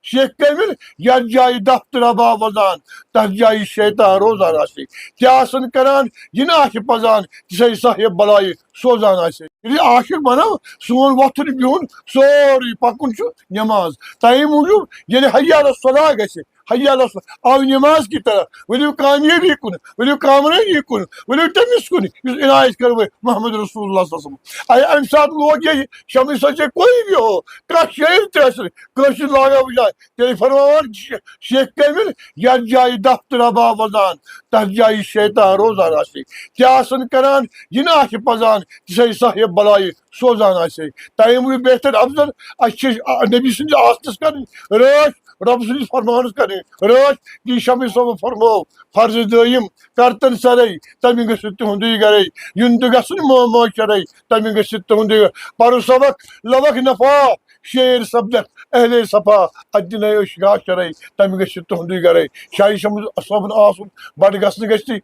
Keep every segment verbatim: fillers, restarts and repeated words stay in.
شیخ کامل، یتھ جایہِ دفتر رباب وزان، تتھ جایہِ شیطان روزان آسہِ۔ تہِ آسن کران، یہِ نہ آسہِ پزان، تہِ سا صاحب بلایہِ سوزان آسہِ۔ ییٚلہِ عاشق بنو، سون وۄتھُن بِہُن سورُے پکُن چھُ نماز۔ تَمہِ موٗجوٗب ییٚلہِ حی علی الصلاح گژھِ، حی علی الصلاح آو نماز کی طرف، ؤلِو کامیٲبی کُن، ؤلِو کامرٲنی کُن، ؤلِو تٔمِس کُن، یُس عنایت کروے محمد رسول اللہ صلی اللہ علیہ وسلم۔ اے، اَمہِ ساتہٕ لوگ یہِ شمس سجے کوئی بھی ہو، کانٛہہ شٲعر تہِ ٲسِن، کٲشِر لاگا وٕچھان، تیٚلہِ فرماوان شے-، شیخ کامل، یتھ جایہِ دفتر رباب وزان، تتھ جایہِ شیطان روزان آسہِ۔ تہِ آسن کران، یہِ نہ آسہِ پزان، تہِ سا صاحب بلایہِ سوزان آسہِ۔ تَمہِ موٗجوٗب بہتر افضل، اَسہِ چھِ نبی سٕنٛدِس آسنس کرٕنۍ رٲچھ، رۄب سٕنٛدِس فرمانس کرٕنۍ رٲچھ۔ یہِ شمس صٲبن فرموو، فرض دٲیِم کرتن سرے، تَمہِ گژھِ تِہُنٛدُے گرے۔ یُن تہِ گژھُن مو مو شرے، تَمہِ گژھِ تِہُنٛدُے۔ پرُن سبق لبق نفع، شیر سبدت اہل صفا، اتہِ دِنَے أسۍ گاش چرٲے، تَمہِ گژھِ تُہُنٛدُے گرے۔ شاہی شمس صٲبُن آسُن بڑٕ گژھنہٕ گژھِ۔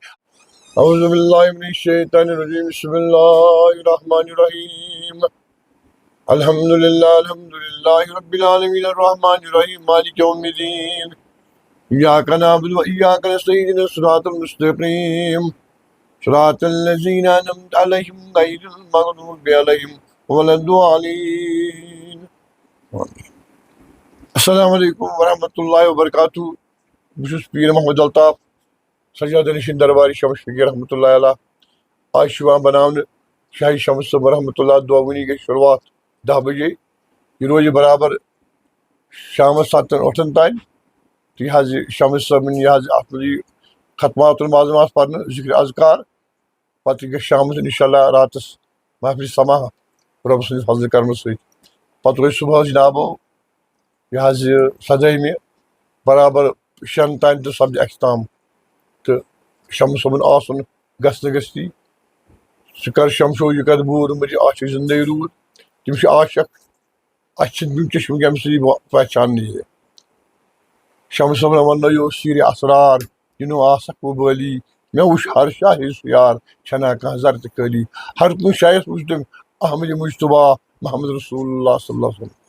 اعوذ باللہ من الشیطان الرجیم، بسم اللہ الرحمن الرحیم۔ الحمد للہ، الحمد للہ رب العالمین، الرحمن الرحیم، مالک یوم الدین۔ ایاک نعبد و ایاک نستعین، اهدنا الصراط المستقیم، صراط الذین انعمت علیہم، غیر المغضوب علیہم ولا الضالین۔ السلام علیکم ورحمۃ اللہ وبرکاتہ۔ بہٕ چھُس پیٖر محمد الطاف، سجادہ نشین درباری شمس فقیر رحمۃ اللہ علیہ۔ آز چھُ یِوان بناونہٕ شاہی شمس صٲب رحمۃ اللہ دۄہ وٕنی گژھِ شروٗعات دَہ بجے۔ یہِ روزِ برابر شامس ستن ٲٹھن تام۔ تہٕ یہِ حظ یہِ شمس صٲبٕنۍ یہِ حظ اَتھ منٛز یہِ ختمات المعظم آسہِ پرنہٕ، ذکر اذکار۔ پتہٕ گژھِ شامس انشاءاللہ راتس محفل سماع رۄب سٕنٛدِ فضلہٕ کرمہٕ سۭتۍ۔ پتہٕ روزِ صبحس جنابو یہِ حظ یہِ سدٲہمہِ برابر شٮ۪ن تام تہٕ سپدِ اختتام۔ تہٕ شمس صٲبُن آسُن گژھنہٕ گژھتی۔ ژٕ کر شمشو یہِ کتھ بوٗر، مٔجہِ عاشق زندے روٗد۔ تِم چھِ عاشق، اَسہِ چھِنہٕ تِم چشمہٕ کہِ اَمہِ سۭتۍ پہچان یہِ۔ شمس صٲبن وننٲیو سیٖرِ اسرار، یہِ نہٕ آسکھ بہٕ بٲلی۔ مےٚ وُچھ ہر شاہہِ سُہ یار، چھنا کانٛہہ زر تہٕ کٲلی۔ ہر کُنہِ شاہس وُچھ تٔمۍ احمد مجتبیٰ محمد رسول اللہ صلی اللہ علیہ وسلم۔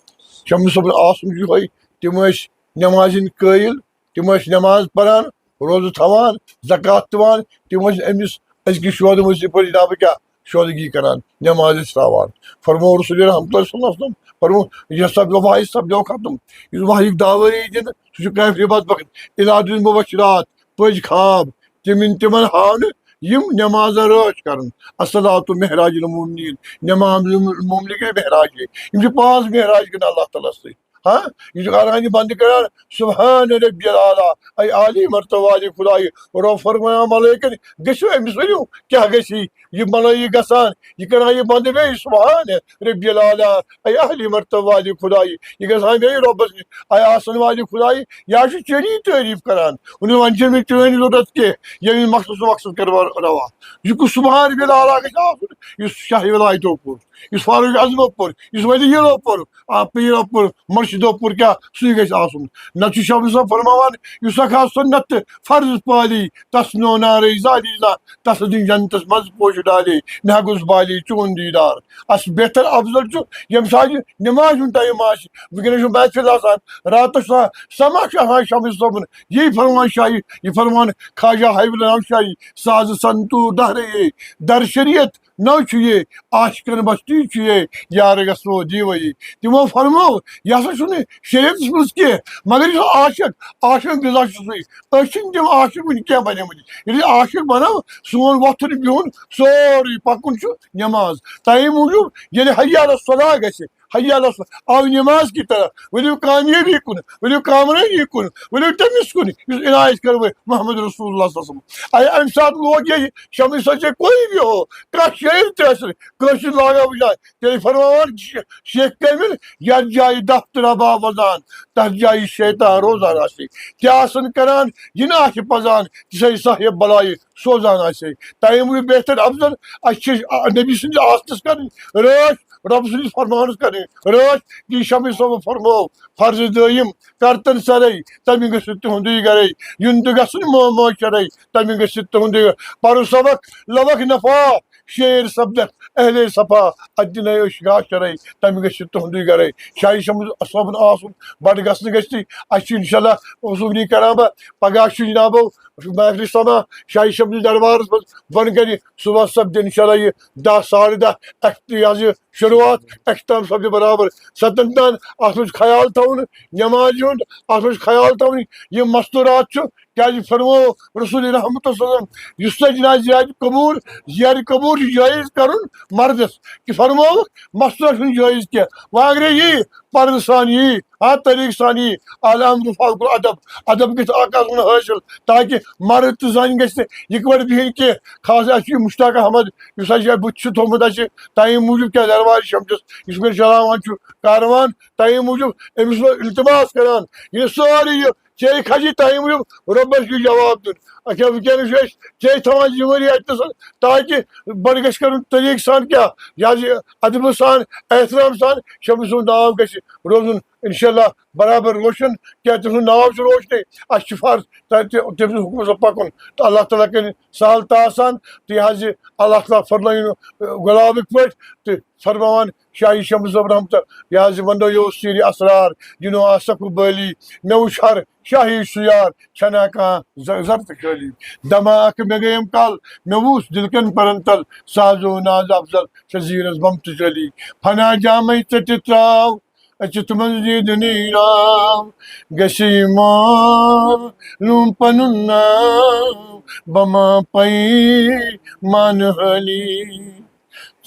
شمس صٲبُن آسُن چھُ یِہوٚے، تِم ٲسۍ نٮ۪مازِ ہٕنٛدۍ قٲیِل، تِم ٲسۍ نٮ۪ماز پران، روزٕ تھاوان، زکوٰۃ دِوان، تِم ٲسۍ أمِس أزکِس شودٕ منٛز یِتھ پٲٹھۍ جناب کیٛاہ شودگی کران، نٮ۪ماز ٲسۍ تراوان۔ فرموو رسول رحمتہ صلی اللہ علیہ وسلم، فرموو، یہِ سپدیو وحی سپدیو ختم، یُس وحیُک دعوٲیی دِنہٕ، سُہ چھُ کافرِ بدبخت۔ علاج المبشرات، پٔزۍ خواب، تِم یِن تِمن ہاونہٕ، یِم نٮ۪مازن رٲچھ کرن۔ الصلاۃ معراج المومنین، نٮ۪ماز المومنین گٔے معراج گٔے۔ یِم چھِ پانٛژھ معراج گٔے اللہ تعالیٰ ہس سۭتۍ۔ ہاں، یہِ چھُ کران، یہِ بندٕ کران، سبحان ربی الاعلیٰ، اے عالی مرتبہ والہِ خدایہِ۔ رۄب فرماوان ملٲیکن، گٔژھِو أمِس ؤنِو، کیٛاہ گژھِ؟ یہِ ملٲیی گژھان، یہِ کران، یہِ بندٕ بیٚیہِ، سبحان ربی الاعلیٰ، اے عالی مرتبہ والہِ خدایہِ۔ یہِ گژھان بیٚیہِ رۄبس نِش، اے آسن والہِ خدایہِ، یا چھُ چٲنی تعریف کران۔ وۄنۍ، وۄنۍ چھُنہٕ مےٚ چٲنۍ ضروٗرت کینٛہہ، ییٚمہِ مقصد سُہ مقصد کرٕ بہٕ روا۔ یہِ کُس سبحان ربی الاعلیٰ گژھِ آسُن؟ یُس شاہ ولایتو پوٚر، یُس فاروق اعظمو پوٚر، یُس ولی یلو پوٚر، آ، پیٖرو پوٚر، مرشدو پوٚر، کیٛاہ سُے گژھِ آسُن۔ نتہٕ چھُ شمس صٲب فرماوان، یُس اکھ آو سُنت تہٕ فرض پالی، تس نو نارے زالی زا، تس دِن جنتس منٛز پوش ڈالی، مےٚ گوٚژھ بالی چون دیٖدار۔ اَسہِ بہتر افضل چھُ، ییٚمہِ ساتہٕ یہِ نماز ہُنٛد ٹایم آسہِ، وٕنکیٚنس چھُ محفل آسان، راتس چھُ آسان سماع چھُ آسان شمس صٲبُن، یی فرمان شاہی، یہِ فرمان خواجہ حبیب اللہ شاہی، ساز سنتور دہرے، در شریعت نو چھُ یہِ، عاشقن بستی چھُ یہِ، یار گژھو دیوے۔ تِمو فرموو، یہِ ہسا چھُنہٕ شریعتس منٛز کینٛہہ، مگر یُس عاشق، عاشق غذا چھُ سُے۔ أسۍ چھِنہٕ تِم عاشق وٕنہِ کینٛہہ بنیمٕتۍ۔ ییٚلہِ عاشق بنو، سون وۄتھُن بِہُن سورُے پکُن چھُ نٮ۪ماز۔ تَمہِ موٗجوٗب ییٚلہِ حی علی الصلاح گژھِ، حی علی الصلاح آو نٮ۪ماز کی طرف، ؤلِو کامیٲبی کُن، ؤلِو کامرٲنی کُن، ؤلِو تٔمِس کُن، یُس عنایت کروے محمد رسول اللہ صلی اللہ علیہ وسلم۔ اے، اَمہِ ساتہٕ لوگ یہِ شمس سجے کوئی بھی ہو، کانٛہہ شٲعر تہِ ٲسِن، کٲشِر لاگا وٕچھان، تیٚلہِ فرماوان شے-، شیخ کامل، یتھ جایہِ دفتر رباب وزان، تتھ جایہِ شیطان روزان آسہِ۔ تہِ آسن کران، یہِ نہ آسہِ پزان، تہِ سا صاحب بلایہِ سوزان آسہِ۔ تَمہِ موٗجوٗب بہتر افضل، اَسہِ چھِ نبی سٕنٛدِس آسنس کرٕنۍ رٲچھ، رۄب سٕنٛدِس فرمانس کرٕنۍ رٲچھ۔ یہِ شمس صٲبن فرموو، فرض دٲیِم کرتن سرے، تَمہِ گژھِ تِہُنٛدُے گرے۔ یُن تہِ گژھُن مو مو شرے، تَمہِ گژھِ تِہُنٛدُے۔ پرُن سبق لبق نفع، شیر سپدتھ اہل صفا، اتہِ دِنَے أسۍ گاش چرٲے، تَمہِ گژھِ تُہُنٛدُے گرے۔ شاہی شمس صٲبُن آسُن بڑٕ گژھنہٕ گژھِ تُہۍ۔ اَسہِ چھُ انشاءاللہ اوسُکھ نی کران بہٕ پگاہ چھُ جنابو محفلہِ سما شاہی شمس دربارس منٛز بۄنہٕ کنہِ صبحس سپدِ انشاءاللہ یہِ دَہ ساڑٕ دَہ اخت-، یہِ حظ یہِ شروعات، اختتام سپدِ برابر ستن تام۔ اتھ منٛز چھُ خیال تھاوُن نمازِ ہُنٛد، اتھ منٛز چھُ خیال تھاوُن یہِ مستورات چھُ، کیازِ فرموو رسول رحمت صلی اللہ علیہ وسلم، یُس تۄہہِ جنازٕ زیارت قبور، زیارت قبور چھُ جٲیز کرُن مردس، تہِ فرمووُکھ مستورس چھُنہٕ جٲیز کینٛہہ۔ وۄنۍ اگرے یی پردٕ سان یی، آ طریٖقہٕ سان یی، اعلیٰ امر فوق الادب، ادب گژھِ آکاہس منٛز حٲصِل، تاکہِ مرد تہٕ زنہِ گژھِ نہٕ یِکوَٹہٕ بِہِنۍ کینٛہہ۔ خاص اَسہِ چھُ یہِ مشتاق احمد، یُس اَسہِ یہِ بُتھ چھُ تھوٚومُت اَسہِ تَمہِ موٗجوٗب، کیٛازِ دربار شمسَس یُس وۄنۍ چلاوان چھُ کاروان، تَمہِ موٗجوٗب أمِس اوس التماس کران، یہِ سورُے یہِ ژےٚ کھسہِ تَمہِ موٗجوٗب رۄبَس چھُ جواب دیُن۔ اچھا، وٕنکیٚنَس چھُ أسۍ ژےٚ تھاوان ذِمہٕ وٲری اَتہِ نَسَن، تاکہِ بَڑٕ گژھِ کَرُن طریٖقہٕ سان کیٛاہ، یہِ حظ یہِ ادبہٕ سان، احترام سان، شمس سُنٛد ناو گژھِ روزُن انشاءاللہ برابر روشن۔ کیٛاہ تٔمۍ سُنٛد ناو چھُ روشنٕے، اَسہِ چھُ فرض تَتہِ تٔمۍ سٕنٛدِ حُکمہٕ سۭتۍ پَکُن۔ تہٕ اللہ تعالیٰ کَرِ سہل تہٕ آسان۔ تہٕ یہِ حظ یہِ اللہ تعالیٰ فرمٲیِن گۄلابٕکۍ پٲٹھۍ تہٕ فرماوان شاہی شمس صٲب رحمتہ، یہِ حظ یہِ ونٛدو یہِ اوس سیٖرِ اسرار، یہِ نہٕ آسکھ بٲلی، مےٚ وُچھ ہر شاہی سُیار، چھنا کانٛہہ ز-، زر تہٕ خٲلی۔ دما اکھ مےٚ گٔیم کل، مےٚ وُچھ دِلکن پرن تل، سازو ناز افضل، شزیرس بم تہٕ چلی۔ فنا جامے ژٔٹِتھ تراو، أچِتھ منٛز دیٖدنٕے راو، گژھِ معلوم پنُن ناو، بہ ما پے مان حٲلی۔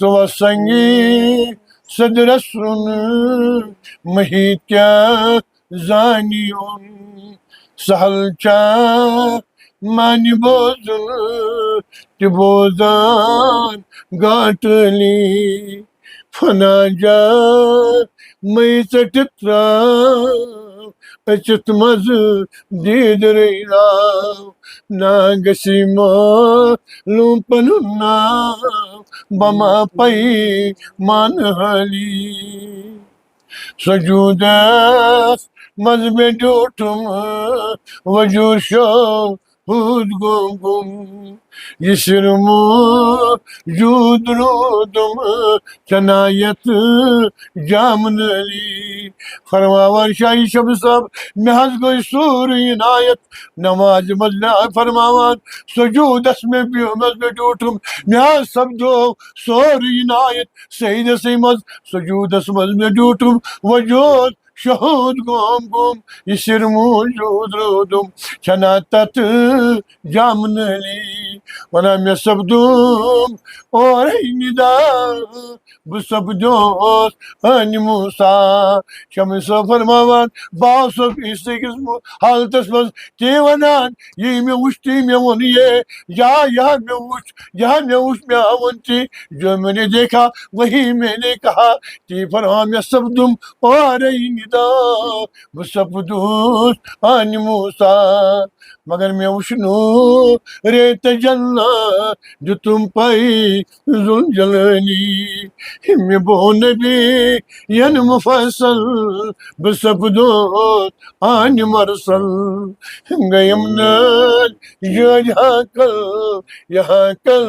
ژٕ وَس سنگی صدرس رُن، محیط کیٛاہ زانہِ اوٚن۔ سہل چھا مانہِ بوزُن تہِ بوزان گاٹلی۔ فنا جا مے ژٔٹِتھ تراو، أچِتھ منٛز دیٖدرٕے راو۔ نا گژھی معلوم پنُن ناو، بہ ما پے مان حٲلی۔ سجودس منٛز مےٚ ڈیوٗٹھُم وجوٗد شوہوٗد گوٚم گُم۔ یہِ سِر موجوٗد روٗدُم چھنا یتھ جامن علی۔ فرماوان شاہی شمس صٲب، مےٚ حظ گٔے سورُے عنایت۔ نمازِ منٛز مےٚ فرماوان، سجوٗدس مےٚ بِہُم، مےٚ ڈیوٗٹھُم، مےٚ حظ سپدو سورُے عنایت۔ سجدسٕے منٛز، سجوٗدس منٛز مےٚ ڈیوٗٹھُم وجوٗد شہوٗد گوم گوم، یہِ سِر موٗجوٗد روٗدُم چھنا تتھ جامن علی۔ ونان مےٚ سپدُم اورے ندا، بہٕ سپدیوس ٲنۍ موسیٰ۔ شمس صٲب فرماوان، بہٕ آسُس یِتھِس أکِس مو-، حالتس منٛز، تی ونان، یی مےٚ وُچھ، تی مےٚ ووٚن، یے، یا، یا مےٚ وُچھ، یا مےٚ وُچھ، مےٚ ووٚن تی، جو میں نے دیکھا، وہی میں نے کہا، تی فرماوان مےٚ سپدُم اورے ندا، بہٕ سپدُس ٲنۍ موسیٰ۔ مگر مےٚ وُچھ نوٗرِ تجلی، دیُتُم پے ذوالجلالی۔ مےٚ بوو نبی ین مفصل، بہٕ سپدُس ٲنۍ مرسل۔ گٔیم نٲلۍ یٲج ہاکل، یہِ ہاکل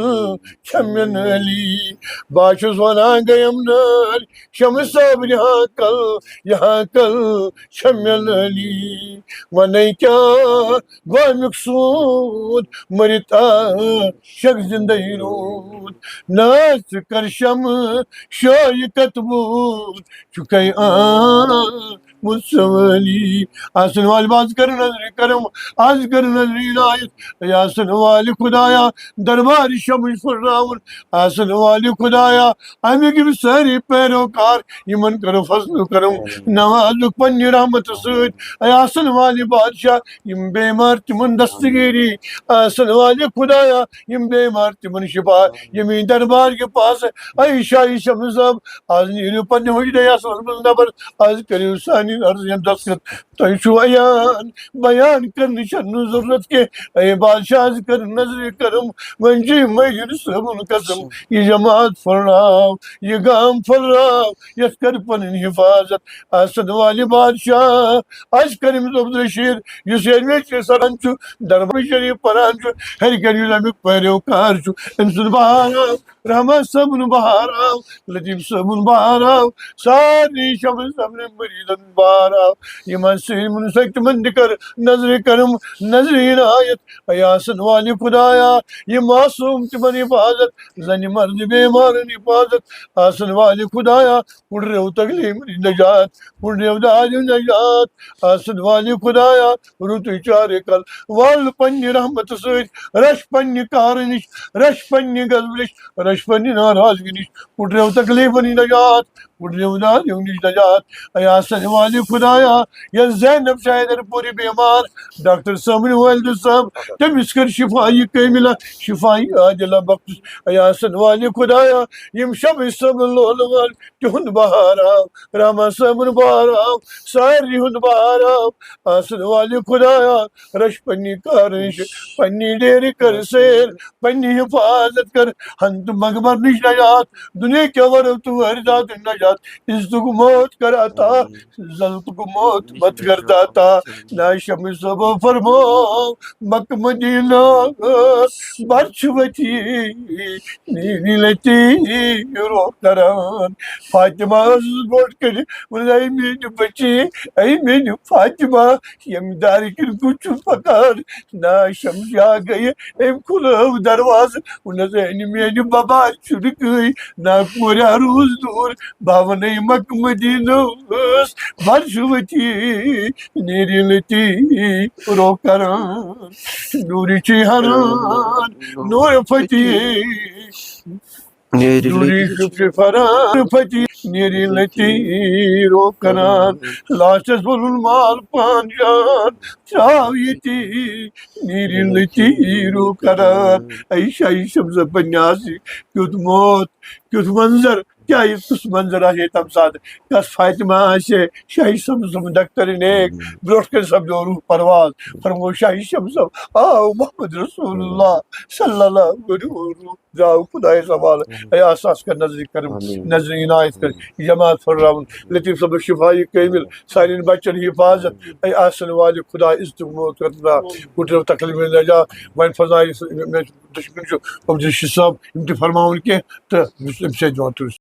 چھےٚ مےٚ نٲلی۔ بہٕ حظ چھُس ونان گٔیم نٲلۍ شمس صٲبنہِ ہاکل، یہِ ہاکل چھےٚ مےٚ نٲلی۔ ونے کیٛاہ گوٚو امیُک سوٗد، مٔرِتھ عاشق زِندَے روٗد۔ ناز ژٕ کر شمس شایہِ کتبوٗد، چھُکھے آمُت سوالی۔ آسن والہِ، بہٕ حظ کرٕ نظرِ کرم، از کرٕ نظرِ عنایت۔ اے آسن والہِ خدایا، دربارِ شمس پھُٹراوُن۔ آسن والہِ خدایا، امیُک یِم سٲری پیروکار، یِمن کرو فضل و کرم، نوازُک پننہِ رحمتہٕ سۭتۍ۔ اے آسن والہِ بادشاہ، یِم بیمار تِمن دستگیری، آسن والہِ خدایا، یِم بیمار تِمن شفا، ییٚمہِ دربار کہِ پاسہٕ، اے شاہی شمس صٲب، از نیٖرِو پننہِ حجرے اصلس منٛز نبر، از کٔرِو سانہِ عرض یِم دستخط تۄہہِ چھُو عیان، بیان کرنٕچ چھَنہٕ ضروٗرت کینٛہہ۔ اے بادشاہ، حظ کر نظرِ کرم، وۄنۍ چھُ یہِ مٔہِر صٲبُن قسم، یہِ جماعت پھٔلراو، یہِ گام پھٔلراو، یَتھ کر پنٕنۍ حفاظت۔ آسن والہِ بادشاہ، اَسہِ کٔرِم عبدالرشیٖد، یُس ییٚمہِ وِزِ سران چھُ، دربار شریٖف پران چھُ، ہیٚرِ کَنہِ یُس اَمیُک پیرو کار چھُ، أمۍ سُنٛد بہار آو، رحمان صٲبُن بہار آو، لطیف صٲبُن بہار آو، سارنٕے شمس صٲبنہِ مریٖدن بہار آو۔ یِمن سٲلمن سۭتۍ تِمن تہِ کر نظرِ کرم، نظرِ عنایت۔ اے آسن والہِ خدایا، یہِ معصوم تِمن حفاظت، زنہِ مردِ بیمارن حفاظت۔ آسن والہِ خدایا، پُڑریو تکلیف نجات، پُڑریو دادیو نجات۔ آسن والہِ خدایا، رُتُے چارٕ کل، وال پننہِ رحمتہٕ سۭتۍ، رچھ پننہِ قہرٕ نِش، رچھ پننہِ غضبہٕ نِش، رچھ پننہِ ناراضگی نِش، پُڑریو تکلیفن نجات، پُڑریو دادیو نِش نجات۔ اے آسن والہِ خدایا، یۄس زینب چھےٚ حیدر پوٗرِ بیمار، ڈاکٹر صٲبٕنۍ والدٕ صٲب، تٔمِس کٔر شفا یہِ کٲملہ، شفا یہِ عادلہ بخش۔ اے آسن والہِ خدایا، یِم شمس صٲبٕنۍ لولہٕ وٲلۍ، تِہُنٛد بہار آو، رحمان صٲبُن بہار آو، سارنٕے ہُنٛد بہار آو۔ آسن والہِ خدایا، رچھ پننہِ کارٕچ، پننہِ ڈیرِ کر سیر، پننہِ حفاظت کر، ہن تہٕ مغمر نِش نجات، دُنیا کیو ورو تہٕ وٲرِداتن نجات، عزتُک موت کر عطا، ذلتُک موت مت کر داتا۔ نا شمس صٲبو فرمو، مکہ مدینہ بر چھُ وتی، نیٖری لتی رو کران۔ فاطمہ ٲسٕس برونٛٹھ کَنہِ، ووٚنُن، اے میٛانہِ بچی، اے میٛانہِ فاطمہ، ییٚمہِ دارِ کِنۍ بہٕ چھُس پکان، نا شمس آ گٔیہِ، أمۍ کھُلٲو دروازٕ، ووٚنُس، اے نہٕ میٛانہِ ببا چھُنہٕ کٕہٕنۍ، نا کورِ روٗز دوٗر، بہٕ وَنَے مکہ مدینہ ٲس، بر چھُ وتی، نیٖری لتی رو کران۔ نوٗرِ چھِ ہران، نوٗر فتی۔ نوٗرِ شُکرِ فران فتی، نیٖری لتی رو کران۔ لاسٹس ووٚنُن مال پان جان، ترٛاو ییٚتی، نیٖری لتی رو کران۔ اے شاہی شمس پننہِ آسہِ کیُتھ موت، کیُتھ منظر، کیٛاہ یہِ کُس منظر آسہِ ہے تَمہِ ساتہٕ؟ کَس فاطمہ آسہِ ہے شاہی شمس دختر نیک؟ برونٛٹھ کَنہِ سَپدیو روح پرواز، فرموو شاہی شمس، آو محمد رسول اللہ صلی اللہ علیہ وسلم، درٛاو خۄدایَس حوالہٕ۔ اے آساس کر نظرِ کرم، نظرِ عنایت کر، جماعت پھٔلراوُن، لطیف صٲبَس شفایہِ کٲمِل، سانٮ۪ن بچن حفاظت۔ اے آسن والہِ خدا، عزتُک موت کر، پُڑریو تکلیف نجات۔ وۄنۍ فضایہِ دُشمن چھُ عبدالرشید صٲب، یِم تہِ فرماوُن کینٛہہ تہٕ أمِس سۭتۍ دِوان تُلسہِ۔